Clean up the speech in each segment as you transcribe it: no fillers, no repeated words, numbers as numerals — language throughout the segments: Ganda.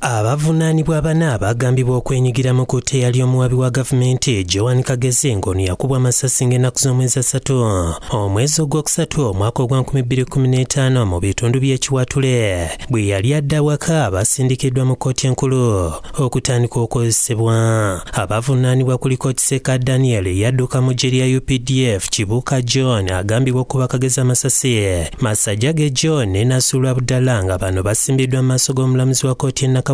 Abavunaanibwa bana bagambibwa okwenyigira mu kutta eyali omuwabi wa gavumenti Joan Kagezi, ng'ono yakubwa amasasi ng'ennaku z'omwezi 3 omwezi ogwokusatu omwaka ogwa 2015 mu bitundu by'ekiwatule bwe yali adda waka. Basindikiddwa mu kkooti enkulu okutandika okwozesebwa. Abavunaanibwa kuliko Kiseka Daniel eyadduka mu ggye lya UPDF, Kibuuka John agambibwa okuba Kagezi amasasi, Masajjage John ne Nasulu Abdallah, nga bano basimbiddwa mu maaso g'omulamuzi wa kkooti e Nakawa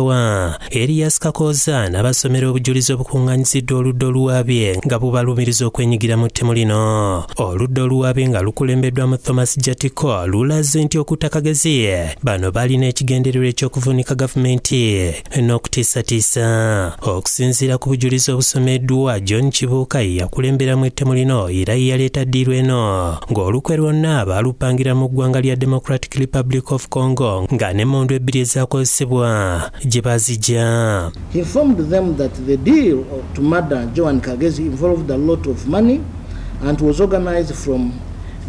Erias Kakooza n'abasomera obujulizi obukuŋŋaanyiziddwa oludda oluwaabye nga bubalumiriza okwenyigira mu ttemu lino. Oludda oluwaabye nga lukulembeddwa mu Thomas Jatiko lulaze nti okutta Kagezi bano balina ekigendererwa ekyokuvuunika gavumenti n'okutiisatiisa. Okusinziira ku bujulizi obusomeddwa, John Kibuuka ye yakulemberamu ettemu lino era ye yaleeta ddiiru eno, ng'olukwe lwonna baalupangira mu ggwanga lya Democratic Republic of Congo, nga n'emmundu ebbiri ezakozesebwa gye bazijja. He informed them that the deal to murder Joan Kagezi involved a lot of money and was organized from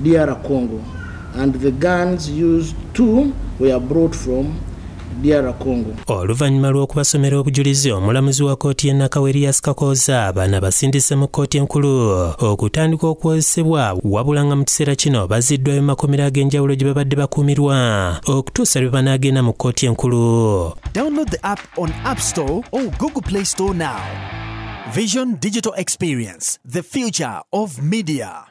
DR Congo, and the guns used too were brought from DR Congo. Oluvannyuma lw'okubasomera obujulizi, omulamuzi wa kkooti y'e Nakawa Erias Kakooza bano basindise mu kkooti enkulu okutandika okwozesebwa, wabula nga mu kiseera kino baziddwayo mu makomera ag'enjawulo gye babadde bakuumirwa okutuusa lwe banaagenda mu kkooti enkulu. Download the app on App Store or Google Play Store now. Vision Digital Experience, the future of media.